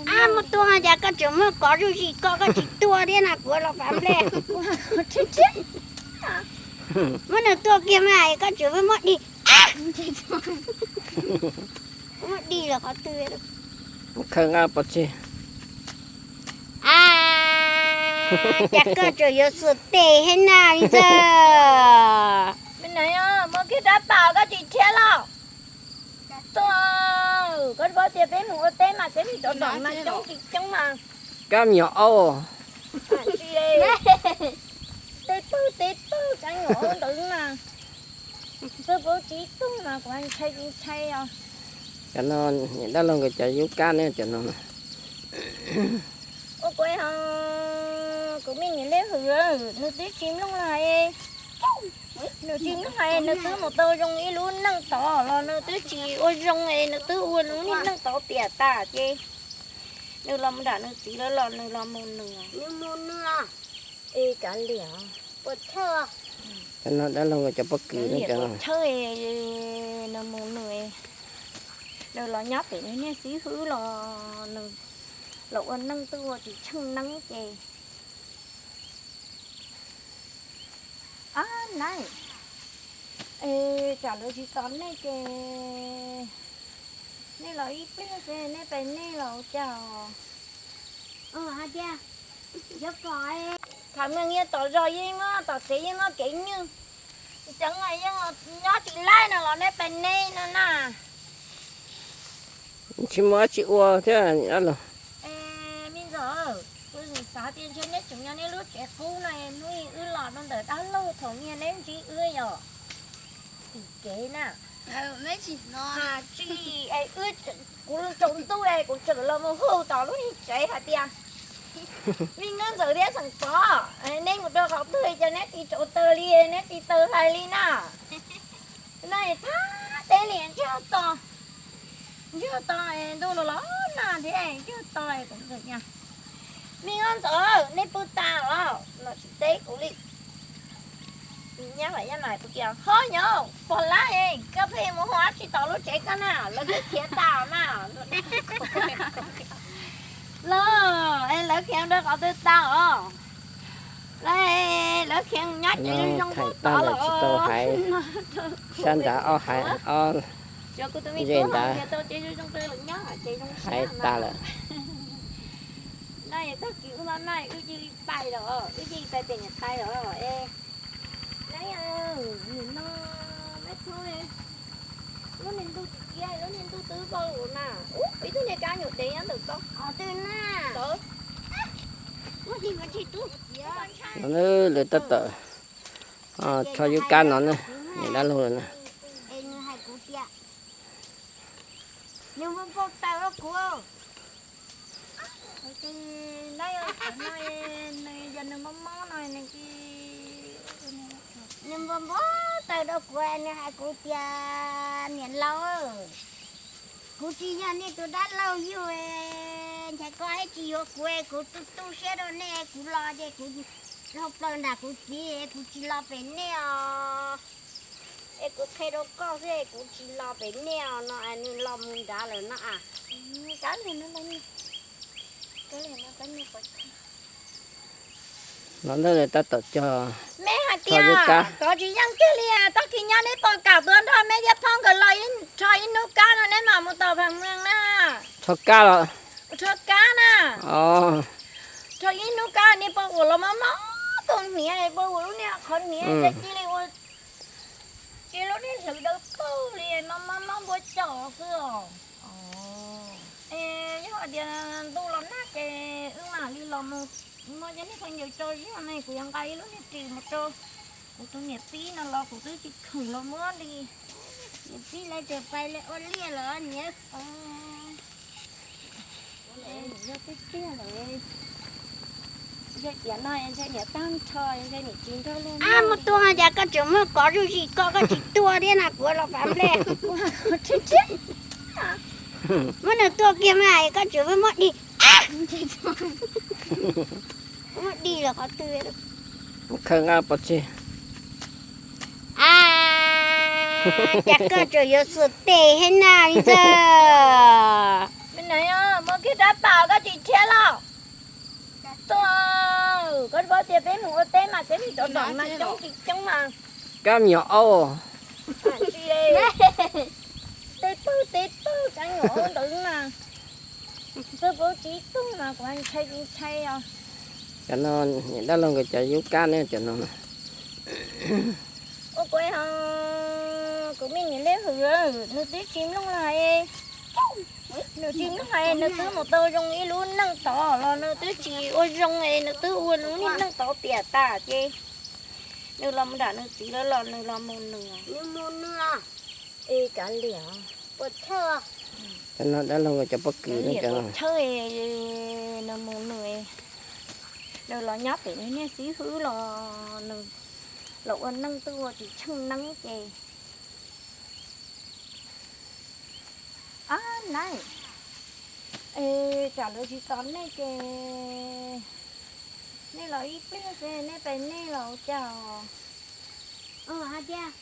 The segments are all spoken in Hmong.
Ab, muab tua cas koj tseem muab kov zuj zus koj, koj tsis tua thiab na, kuv los fav nplej. Muab nws tua kiag mas koj tseem muab dim. Muab dim los qhov twg? Khawb nqa pov tseg. A, cas koj tseem yuav xuas tes thiab na, me ntxawg? Muab kiag rab pas koj tsis rhiab los? Tuaj, koj paub tias peb mus ua teb mas peb mus rau tom mas coob tsis coob mas. Kab me nyuam aub. Tsis, tej pawg tej pawg kab me nyuam aub ntawd mas. Peb paub tsis tug mas kuv ntshai tsis ntshai os. Cov no niam dab laug nkawd cov yub kab ne cov no. Ua kuv ho, kuv me niam lej hwm, nws twb tsis mloog los, nws tsis mloog hais nws twb mus tau zoo ib lub neej tod los nws twb tsis ua zoo es nws twb ua lub niag neej tod piam tas ces nws los mus nram nws txiv lawv los nws los mus nws. Nws mus nws, es kav liam, puas txhawj? Cov no dab laug cov pob kws ne cov no. Txhawj, nws mus nws, nws los nyob pem nws niag xib hwb los nws los ua neej twb ua tsis tsheej neeb ces. Ab, nab, es tsam lawv tsis tos nej ces nej los ib pliag xwb nej pais nej los ua cas os? Hais tias, yog kom, tham meej yeej tom zos yeej muaj, tom tsev yeej muaj kev nywj, cov no yeej nyob tsis laij no los nej pais nej no na. Tsis muaj dab tsi ua thiab los. Me ntxawg, kuv xav tias ntshe neb tseem nyob neb lub tsev qub no, hnub wb los rau ntawm dab laug thaum niag neb ntsib wb yog tim kev na. Tsis, kuv tsaus ntuj kuv tseem los mus hu tom lub niag tsev hais tias, me Nkauj Ntxawm thiab Xeem Pov, neb mus rau qhov twg cas neb tsis tsaus taws li, neb tsis taws hlais li na? No thab teb li ntsiag to, ntsiag to, ntuj los los nag thiab ntsiag to kuv txawm tias, me Nkauj Ntxawm, nej pw tas los? Los tsis teb kuv li. Nyab Vam Yaj Mam kuv tias, ho nyob pog lab, koj pheej mus hu dab tsi tom lub tsev koj na, lawv twb khiav tas na. Los, lawv khiav rau qhov twg tas os? Lawv khiav nyob tsev zoo zoo tag los tsis tau hais, sab nrad ob hais ob ze nrad hais tas lawm. No tag kis wb maj maj wb cia li pais los, wb cia li pais pem niam tais los. Nab, nim no mab txhob, lub niag ntuj tsis ciab, lub niag ntuj twb vau na. Ub, ib tug niag kab nyuam dev nyob ntawm ko. Twg na? Lawv tab tom rho yub kab no na, niam dab laug lawm na. Nws npau npau taws rau kuv. Nws, yog nws mob mob no, nws npau npau taws rau kuv, nws hais kuv tias, niam laus, kuv tsis yog nej tus dab laug yug, ntshe koj tsis yuav kuv, kuv tu tu siab rau nej, kuv los ces kuv dhau plaws nram kuv txiv, kuv tsis los pem nej os. Es kuv qhia rau koj xwb, kuv tsis los pem nej os no, nws los mus nrad lawm no a. No ntawd tab tom cog, me hais tias kov tsis yeej kiag li, tag kis nyob neb pom kam tuaj nrog meb thiab phauj nkawd los rho ib hnub kab no neb mam mus tom Phav Mees na. Rho kab los? Rho kab na. Rho ib hnub kab, neb pom ua los mob mob tus hniav, pom ua lub niag qhov hniav cia li ua, ces lub niag hlwv dawb paug li, mob mob mob npua cos xwb os. Es yog hais tias ntuj los nag ces wb mam li los mus Muab cov niag khaub ncaws tso zog ne, kuv yuav nqa ib lub niag ris mus rau kuv tus niam tij no los kuv twb tsis khoom los muab li. Niam tij lawv tias pais li ua liaj los niam. Yog tiag tiag lawm, ntshe tiam no ntshe niam tag nrho, ntshe niam tsis nrog luag. Ab, muaj tuaj cas koj tseem muab kov zuj zus koj, koj tsis tuaj thiab na, kuv los fav nplej. Muab nws tuaj kiag mas koj tseem muab dig. Muab dig los qhov twg? Khawb nqa pov tseg. A, cas koj tseem yuav xuas tes thiab na, me ntxawg. Me nai, muab kiag rab pas koj tsis rhiab los? Tuaj, koj paub tias peb mus ua teb mas peb mus cov tom mas coob tsis coob mas. Kab me nyuam aub. Tsis, teb pawg teb pawg kab me nyuam aub ntawd mas. Peb paub tsis tug mas kuv ntshai tsis ntshai os. Cov no niam dab laug nkawd cov yub kab ne cov no. Ua kuv ho, kuv me niam leb hwm, nws twb tsis mloog los, nws tsis mloog los nws twb mus tau zoo ib lub neej tod los nws twb tsis ua zoo es nws twb ua lub niag neej tod piam tas ces nws los mus nram nws txiv lawv los nws los mus nws. Nws mus nws, es kav liam, puas chawj? Cov no dab laug cov pob kws ne, cov no chawj, nws mus nws, nws los nyob pem nws niag xib hwb los nws los ua neej twb ua tsis tsheej neeb ces. Ab, nai, es tsam lawv tsis tos nej ces nej los ib pliag xwb nej pais nej los ua cas?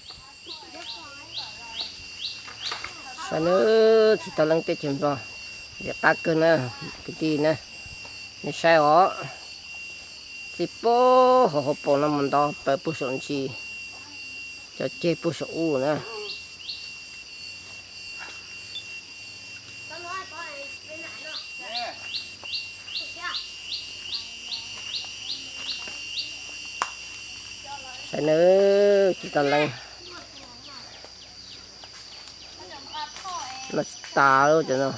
Saib nawb, tsis tau leej teb chaws Nplog, vim qab kawg na, kwv tij na, nej saib os, txij puag hauv hauv paus no mus ntov plaws puag saum ntsis, cov ceg puag saum ub na. Saib nawb, tsis tau leej, no tsis tas lawm cov no.